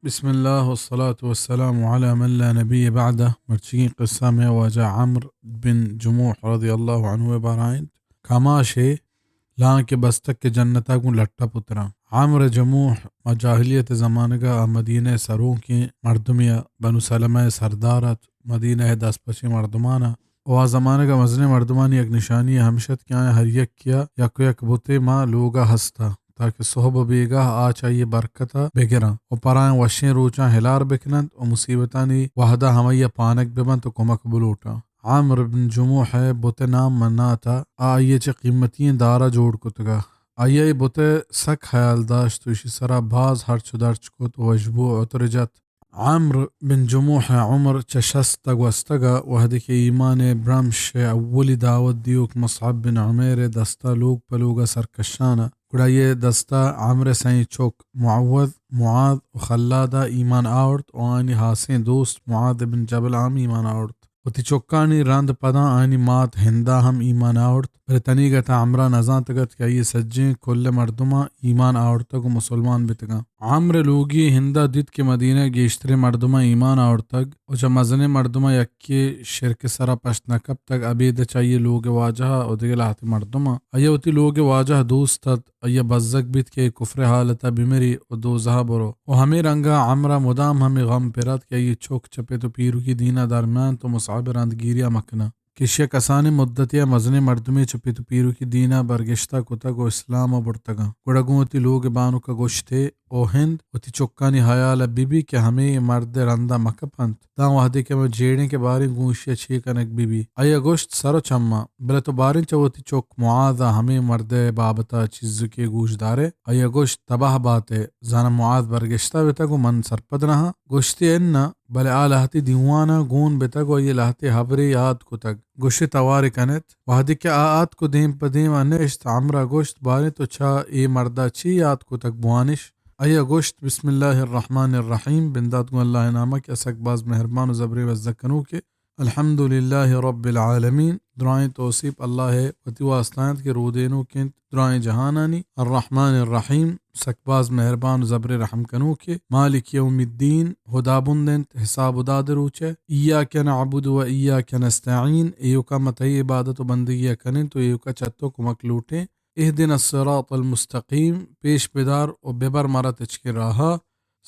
بسم اللہ والصلاة والسلام علی من لا نبی بعدہ۔ مرچیگیں قصہ مئے واجہ عمرو بن جموح رضی اللہ عنہ ءِ بارہ ءَ اِنت۔ کماشے لانک بستگ کہ جنت ءَ گوں لٹ ءَ پتراں۔ عمرو جموح ماں جاہلیت ءِ زمانگ ءَ آ مدینہ ءِ سروکیں مردمے ءَ بنو سلمہ ءِ سردار اَت، مدینہ ءِ دست پچیں مردمان اَت۔ ءُ آ زمانگ ءَ مزنیں مردمانی یک نشانی ہمیش اَت کہ آیاں ہر یکے ءَ یک ءُ یک بتے ماں لوگ ءَ ہست اَت، تاکہ سہب ءَ بیگاہ آ چہ آئی ءِ برکت ءَ بگراں ءُ پرآیاں وشیں روچاں ہلار بکننت ءُ مصیبتانی وہد ءَ ہمائی ءَ پانگ ببنت ءُ کمک بلوٹاں۔ عمرو بن جموح ءِ بت ءِ نام منات اَت۔ آ آئی ءَ چہ قیمتی ئیں دار ءَ جوڑ کتگ اَت۔ آئی ءَ اے بت ءِ سک ہیال داشت ءُ ایشی سرا باز ہرچ ءُ درچ کت ءُ وشبو ءُ عطر جت۔ عمرو بن جموح ءِ عمر چہ شست ءَ گوستگ اَت، وہدے کہ ایمان ءِ برمش ءِ اولی دعوت دیوک مصعب بن عمیر ءِ دست ءَ لوگ پہ لوگ ءَ سرکشان اَت، گڑا آئی ءِ دست ءَ عمرو ءِ سئیں چک معوذ، معاذ ءُ خلاد ءَ ایمان آورت ءُ آیانی ہاسیں دوست معاذ بن جبل ءَ ہم ایمان آورت۔ وتی چکانی رند پداں آیانی مات ہند ءَ ہم ایمان آورت، بلے تنیگت ءَ عمرو ءَ نزانتگ اَت کہ آئی ءِ سجیں کل ءِ مردماں ایمان آورتگ ءُ مسلمان بیتگ اَنت۔ عمرو ءِ لوگی ہند ءَ دیت کہ مدینہ ءِ گیشتریں مردماں ایمان آورتگ ءُ چہ مزنیں مردماں یکے شرک ءِ سرا پشت نہ کپتگ، ابید ءَ چہ آئی ءِ لوگ ءِ واجہ ءَ ءُ دگہ لہتیں مردماں۔ آئی ءَ وتی لوگ ءِ واجہ ءَ دوست اَت، آئی ءَ بزگ بیت کہ اے کفر ءِ حالت ءَ بمری ءُ دوزہ ءَ برو۔ ءُ ہمے رنگ ءَ عمرو ءَ مدام ہمے غم پر اَت کہ آئی ءِ چک چہ پت ءُ پیرکی دین ءَ در میانت ءُ مصعب ءِ رندگیری ءَ مکناں۔ کہ ایشی ءَ کسانیں مدتے ءَ مزنیں مردمے چہ پت ءُ پیرکی دین ءَ برگشتہ کتگ ءُ اسلام ءَ برتگ اَنت۔ گڑا گوں وتی لوگ ءِ بانک ءَ گوشت ئے، او ہند، وتی چکانی ہیال ءَ بہ بی کہ ہمے مرد ءِ رند ءَ مہ کپ اَنت۔ داں وہدے کہ ما جیڑیں کہ باریں گوں ایشی ءَ چے کنگ بہ بی۔ آئی ءَ گوشت، سر ءُ چماں، بلے تو باریں چہ وتی چک معاذ ءَ ہمے مرد ءِ بابت ءَ چیزکے گوش دار ئے۔ آئی ءَ گوشت، تباہ بات ئے، زاناں معاذ برگشتہ بیتگ ءُ من سرپد نہ آں۔ گوشت ئے، اناں، بلے آ لہتے دیوان ءَ گون بیتگ ءُ آئی ءَ لہتے ہبرے یات کتگ۔ گوشت ئے، توارے کن ات۔ وہدے کہ آ اتک ءُ دیم پہ دیم ءَ نشت، عمرو ءَ گوشت، باریں تو چہ اے مرد ءَ چے یات کتگ بوانش؟ آئی ءَ گوشت، بسم اللہ الرحمن الرحیم، بندات گوں اللہ ءِ نام ءَ کہ آ سک باز مہربان ءُ زبریں بزگ کنوکے۔ الحمد للہ رب العالمین، درائیں توسیپ اللہ ءِ وتی واسطہ اَنت کہ رودینوک اِنت درائیں جہانانی۔ الرحمن الرحیم، سک باز مہربان ءُ زبریں رحم کنوکے۔ مالک یوم الدین، ہدابند اِنت حساب ءُ داد ءِ روچ ءِ۔ ایاک نعبد و ایاک نستعین، ایوکا ما تئی عبادت ءُ بندگی ءَ کنیں ءُ ایوکا چہ تو کمک لوٹیں۔ اهدنا الصراط المستقیم، پیش بدار ءُ ببر مارا تچکیں راہ ءَ۔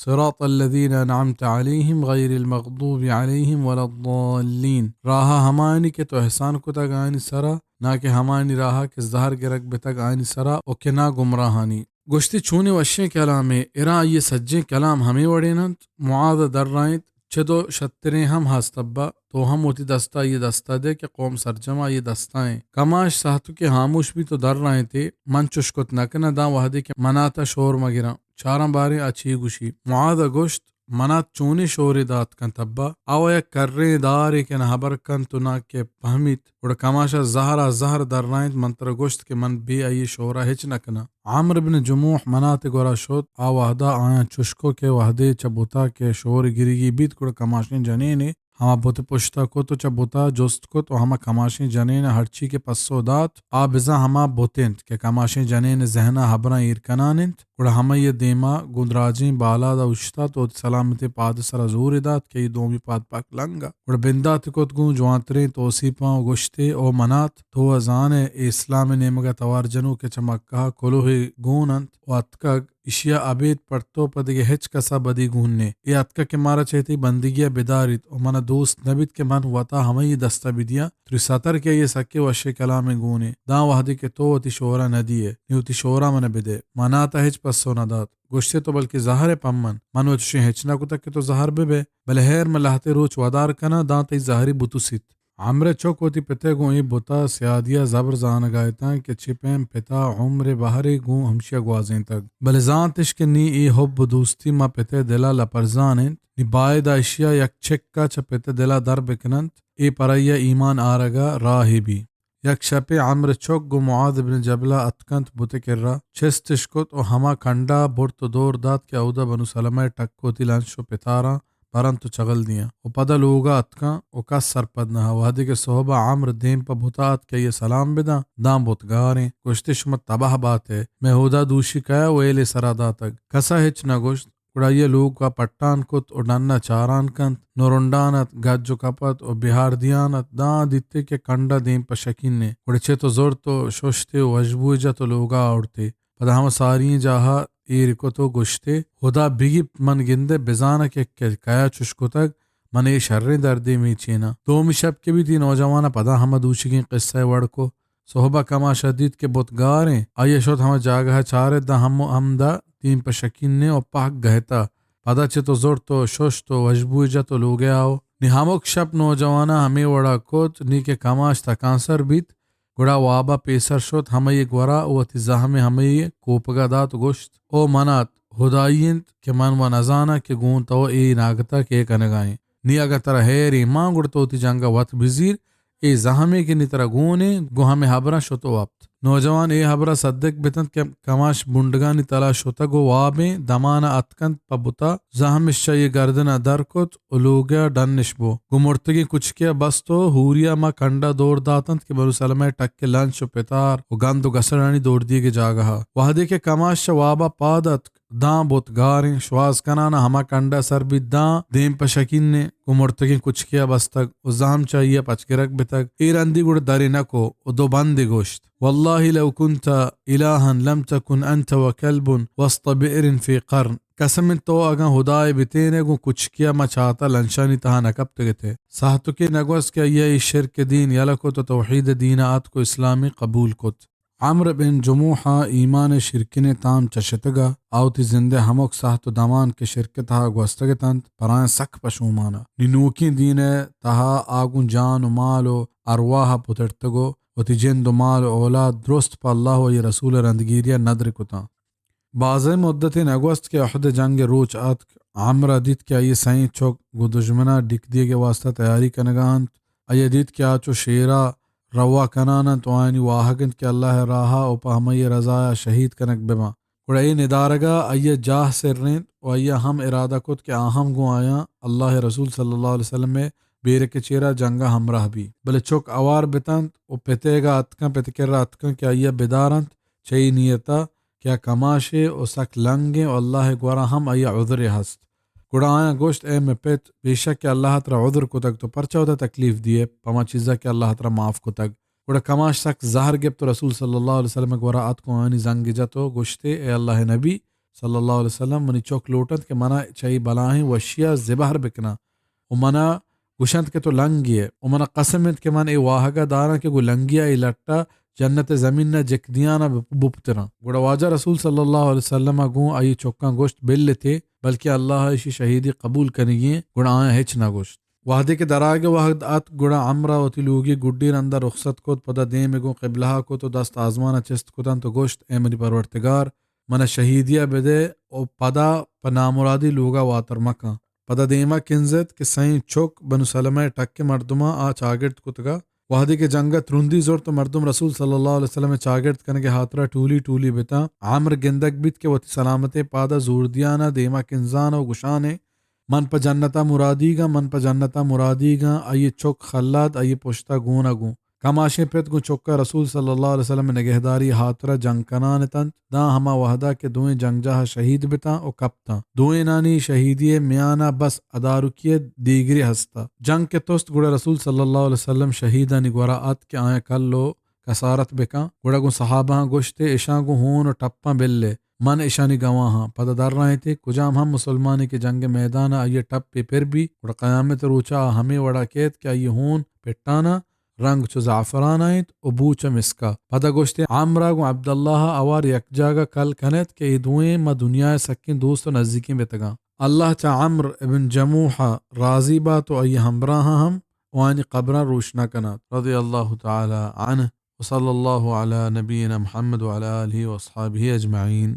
صراط الذین انعمت علیہم غیر المغضوب علیہم ولا الضالین، راہ ءَ ہمایانی کہ تو احسان کتگ آیانی سرا، نا کہ ہمایانی راہ ءَ کہ زہر گرگ بیتگ آیانی سرا ءُ کہ نا گمراہانی۔ گوشت ئے، چونیں وشیں کلامے، اراں آئی ءِ سجیں کلام ہمے وڑیں اَنت۔ معاذ ءَ درائینت، چد ءُ شتریں ہم ہست ابا، تو ہم وتی دست ءَ آئی ءِ دست ءَ دئے کہ قوم سرجم ءَ آئی ءِ دست ءَ اِنت۔ کماش ساہتکے ہاموش بیت ءُ درائینت ئے، من چش کت نہ کناں داں وہدے کہ منات ءَ شور مہ گراں۔ چاراں باریں آ چے گوشی۔ معاذ ءَ گوشت، منات چونیں شورے دات کنت ابا؟ آ وَ یک کریں دارے کہ نہ ہبر کنت ءُ نا کہ پہمیت۔ گڑا کماش ءَ زہر ءَ زہر درائینت، من ترا گوشت کہ من بے آئی ءِ شور ءَ ہچ نہ کناں۔ عمرو بن جموح منات ءِ گورا شت، آ وہد ءَ آیاں چش کت کہ وہدے چہ بت ءَ کہ شور گریگی بیت، گڑا کماشیں جنینے ہما بت ءِ پشت ءَ کت ءُ چہ بت ءَ جست کت ءُ ہما کماشیں جنین ءَ ہرچی کہ پسو دات، آ بزاں ہما بت اِنت کہ کماشیں جنین ءِ ذہن ءَ ہبراں ایر کنان اِنت۔ گڑا ہمائی ءِ دیم ءَ گوں دراجیں بالاد ءَ اوشتات ءُ وتی سلامتیں پاد ءِ سرا زورے دات کہ آئی ءِ دومی پاد پاک لنگ ءَ۔ گڑا بندات ءَ کت گوں جوانتریں توسیپاں ءُ گوشت ئے، او منات، تو وَ زان ئے اے اسلام ءِ نیمگ ءَ توار جنوک کہ چہ مکہ ءَ کلوہے گون اَنت ءُ اتکگ، ایشی ءَ ابید پر تو پہ دگہ ہچ کس ءَ بدی گون نے۔ اے اتکگ کہ مارا چہ تئی بندگی ءَ بداریت ءُ من ءَ دوست نہ بیت کہ من وت ءَ ہمائی ءِ دست ءَ بدیاں۔ تری ستر کہ آئی ءِ سکیں وشیں کلامے گون اِنت۔ داں وہدے کہ تو وتی شور ءَ نہ دیئے، نی وتی شور ءَ من ءَ بدئے۔ منات ءَ ہچ پسو نہ دات۔ گوشت ئے، تو بلکیں زہر ئے پہ من۔ من وَ چشیں ہچ نہ کتگ کہ تو زہر ببئے، بلے ہیر، من لہتے روچ ودار کناں، داں تئی زہری بتوسیت۔ عمرو ءِ چک وتی پت ءِ گوں اے بت ءِ سیادی ءَ زبر زانگ ءَ اتاں کہ چے پیم پت ءَ عمر ءِ بہرے گوں ہمشی ءَ گوازینتگ، بلے زانتش کہ نی اے حب ءُ دوستی ماں پت ءِ دل ءَ لپرزان اِنت، نی باید ءَ ایشی ءَ یک چک ءَ چہ پت ءِ دل ءَ در بکن اَنت، اے پر آئی ءَ ایمان آرگ ءِ راہے بی۔ یک شپے عمرو ءِ چک گوں معاذ بن جبل ءَ اتکنت بت ءِ کرا، چستش کت ءُ ہما کنڈ ءَ برت ءُ دور دات کہ اودا بنو سلمہ ءِ ٹک ءُ وتی لنش ءُ پتاراں بر اَنت ءُ چغل دیاں ءُ پدا لوگ ءَ اتکاں ءُ کس سرپد نہ اَت۔ وہدے کہ سہب ءَ عمرو دیم پہ بت ءَ اتک کہ آئی ءَ سلام بداں، داں بت گاریں۔ گوشت ئے، شما تباہ بات ئے، مئے ہدا دوشی کئے ءَ ویل ءِ سرا داتگ؟ کس ءَ ہچ نہ گوشت۔ گڑا آئی ءَ لوگ ءَ پٹان کت ءُ ڈن ءَ چاران کنت، نرنڈان ات، گج ءُ کپ ات ءُ بہار دیان ات، داں دیتے کہ کنڈ ءَ دیم پہ شکین ایں۔ گڑا چت ءُ زرت ءُ ششتے ءُ وشبوئے جت ءُ لوگ ءَ آورتے۔ پدا ہما ساری ئیں جاہ ءَ ایر کت ءُ گوشتے، ہدا بگیپت من گندئے بزاناں کہ کہ کئے ءَ چش کتگ، من اے شریں دردے میچیناں۔ دومی شپ کہ بیت، اے نوجوان ءَ پدا ہما دوشیگیں قصہ ءِ وڑ کت۔ سہب ءَ کماش ءَ دیت کہ بت گار ایں، آئی ءَ شت ہما جاگہ ءَ چارت، داں ہم ہمدا دیم پہ شکین ایں ءُ پہک گہتہ۔ پدا چت ءُ زرت ءُ ششت ءُ وشبوئے جت ءُ لوگ ءَ آؤ۔ نی ہمک شپ نوجوان ءَ ہمے وڑ ءَ کت، نی کہ کماش تکانسر بیت، گڑا واب ءَ پیسر شت، ہمائی ءِ گورا ءُ وتی زہم ءِ ہمائی ءِ کوپگ ءَ دات ءُ گوشت، او منات، ہدائی انت کہ من و نزاناں کہ گوں تو اے ناگت ءَ کئے کنگ ءَ ایں۔ نی اگاں ترا ہیر ایمان، گڑا تو وتی جنگ ءَ وت بزیر، اے زہمے کہ نی ترا گون ایں، گوں ہمے ہبراں شت ءُ وپت۔ نوجوان اے ہبرا صدک بتنت کہ کماش بنڈگانی تلا شتگ ءُ واب ایں، دمان ءَ اتکنت پہ بتا، زہمش چہ آئی ءِ گردن ءَ در کت ءُ لوگ ءَ ڈنش بو۔ گوں مرتگیں کچکے ءَ بست ءُ ہوری ءَ ماں کنڈ ءَ دور داتنت کہ بنو سلمہ ءِ ٹک ءِ لنچ ءُ پتار ءُ گند ءُ گسڑانی دور دیگ ءِ جاگہ ءَ۔ وہدے کہ کماش چہ واب ءَ پاد اتک، داں بت گار ایں، شواز کنان ءَ ہما کنڈ ءَ سر بیت، داں دیم پہ شکین ایں، گوں مرتگیں کچکے ءَ بستگ ءُ زہم چہ آئی ءَ پچ گرگ بتگ۔ اے رندی گڑا درے نہ کو ءُ دو بندے گوشت، واللہ لو کنت الہا لم تکن انت وکلب وسط بئر فی قرن۔ قسم انت تو اگاں ہدائے بتین ئے، گوں کچکے ءَ ماں چات ءَ لنچانی تہا نہ کپتگ ات ئے۔ ساہتکے نہ گوست کہ آئی ءَ اے شرک ءِ دین یلہ کت ءُ توحید ءِ دین ءَ اتک ءُ اسلامی قبول کت۔ عمرو بن جموح ءَ ایمان ءِ شیرکنیں تام چشتگ ءُ آ وتی زند ءِ ہمک ساہت ءُ دمان کہ شرک ءِ تہا گوستگ اتنت، پرایاں سک پشومان ءَ۔ نی نوکیں دین ءِ تہا آ گوں جان ءُ مال ءُ ارواہ ءَ پترتگ ءُ وتی جند ءُ مال ءُ اولاد درست پہ اللہ ءُ آئی ءِ رسول ءِ رندگیری ءَ ندر کتاں۔ بازیں مدتے نہ گوست کہ احد ءِ جنگ ءِ روچ اتک۔ عمرو ءَ دیت کہ آئی ءِ سئیں چک گوں دژمن ءَ ڈیک دیگ ءِ واستا تیاری کنگ ءَ انت۔ آئی ءَ دیت کہ آ چو شیر ءَ روا کنان انت ءُ آیانی واہگ انت کہ اللہ ءِ راہ ءَ ءُ پہ ہمائی ءِ رضا ءَ شہید کنگ بہ باں۔ گڑا اے ندارگ ءَ آئی ءِ جاہ سرینت ءُ آئی ءَ ہم ارادہ کت کہ آ ہم گوں آیاں اللہ ءِ رسول صلی اللہ علیہ وسلم ءِ بیرک ءِ چیرا جنگ ءَ ہمراہ بی۔ بلے چک اوار بتنت ءُ پت ئیگ ءَ اتکاں، پت ءِ کرا اتکاں کہ آئی ءَ بدارنت چہ اے نیت ءَ کہ آ کماشے ءُ سک لنگ ایں ءُ اللہ ءِ گورا ہم آئی ءَ عذرے ہست۔ گڑا آیاں گوشت، اے مئے پت، بے شک کہ اللہ ءَ ترا عذر کتگ، تو پرچا وتا تکلیف دیئے پہ ہما چیزا کہ اللہ ءَ ترا معاف کتگ؟ گڑا کماش سک زہر گپت ءُ رسول صلی اللہ علیہ وسلم ءِ گورا اتک ءُ آیانی زنگ جت ءُ گوشتے، اے اللہ ءِ نبی صلی اللہ علیہ وسلم، منی چک لوٹنت کہ منا چہ اے بلاہیں وشیا زبہر بکناں ءُ منا گوشنت کہ تو لنگے ئے ءُ منا قسم انت کہ من اے واہگا داراں کہ گوں لنگیا اے لٹا جنت ءِ زمین ءَ جک دیان ءَ بپ-، بپتراں۔ گڑا واجہ رسول صلی اللہ علیہ وسلم ءَ گوں آئی چکاں گوشت، بلتے، بلکیں اللہ ءَ ایشی شہیدی قبول کنگی ایں۔ گڑا آیاں ہچ نہ گوشت۔ وہدے کہ درآیگ ءِ وہد اتک، گڑا عمرو ءَ وتی لوگی گڈی رندا رخصت کت، پدا دیم ءَ گوں قبلہ ءَ کت ءُ دست آزمان ءَ چست کتنت ءُ گوشت، اے منی پرورتگار، منا شہیدی ءَ بدئے ءُ پدا پہ نامرادی لوگا واتر مکن۔ پدا دیما کنزت کہ سئیں چک بنو سلمہ ءِ ٹک ءِ مردماں آ چاگرد کتگا۔ وہدے کہ جنگ ءَ ترندی زرت ءُ مردم رسول صلی اللہ علیہ وسلم ءِ چاگرد کنگ ءِ ہاترا ٹولی ٹولی بتاں، عمرو گندگ بیت کہ وتی سلامتیں پادا زور دیان ءَ دیما کنزان ءُ گشانے، من پہ جنتا مرادیگاں، من پہ جنتا مرادیگاں۔ آئی چک خلاد آئی پشتا گون ءَ گون۔ کماشیں پت گوں چک ءَ رسول صلی اللہ علیہ وسلم ءِ نگہداری ءِ ہاترا جنگ کنان اتنت، داں ہما وہدا کہ دوئیں جنگجاہ شہید بتاں ءُ کپتاں۔ دوئینانی شہیدی ءِ میانا بس ادارکی ءِ دیگرے ہستا۔ جنگ کہ تست، گڑا رسول صلی اللہ علیہ وسلم شہیدانی گورا اتک کہ آیاں کل ءُ کسارت بکن۔ گڑا گوں صحابہاں گوشتے، اشاں گوں ہون ءُ ٹپاں بلے، من اشانی گواہاں۔ پدا درائینتے، کجام ہم مسلمانے کہ جنگ ءِ میدانا آئی ءِ ٹپے پر بی، گڑا قیامت ءِ روچا آ ہمے وڑا کیت کہ آئی ءِ ہون پٹانا رنگ چو زعفران ءَ انت ءُ بو چہ مسک ءَ۔ پدا گوشتے، عمرو ءَ گوں عبداللہ ءَ اوار یک جاگہ کل کن ات کہ اے دوئیں ما دنیا ءِ سکیں دوست ءُ نزیکیں بتگاں۔ اللہ چہ عمرو ابن جموح ءَ راضی بات ءُ آئی ءِ ہمبراہاں ہم ءُ آیانی قبراں روشنا کنات۔ رضی اللہ تعالی عنہ وصلی اللہ علی نبینا محمد وعلی آلہ واصحابہ اجمعین۔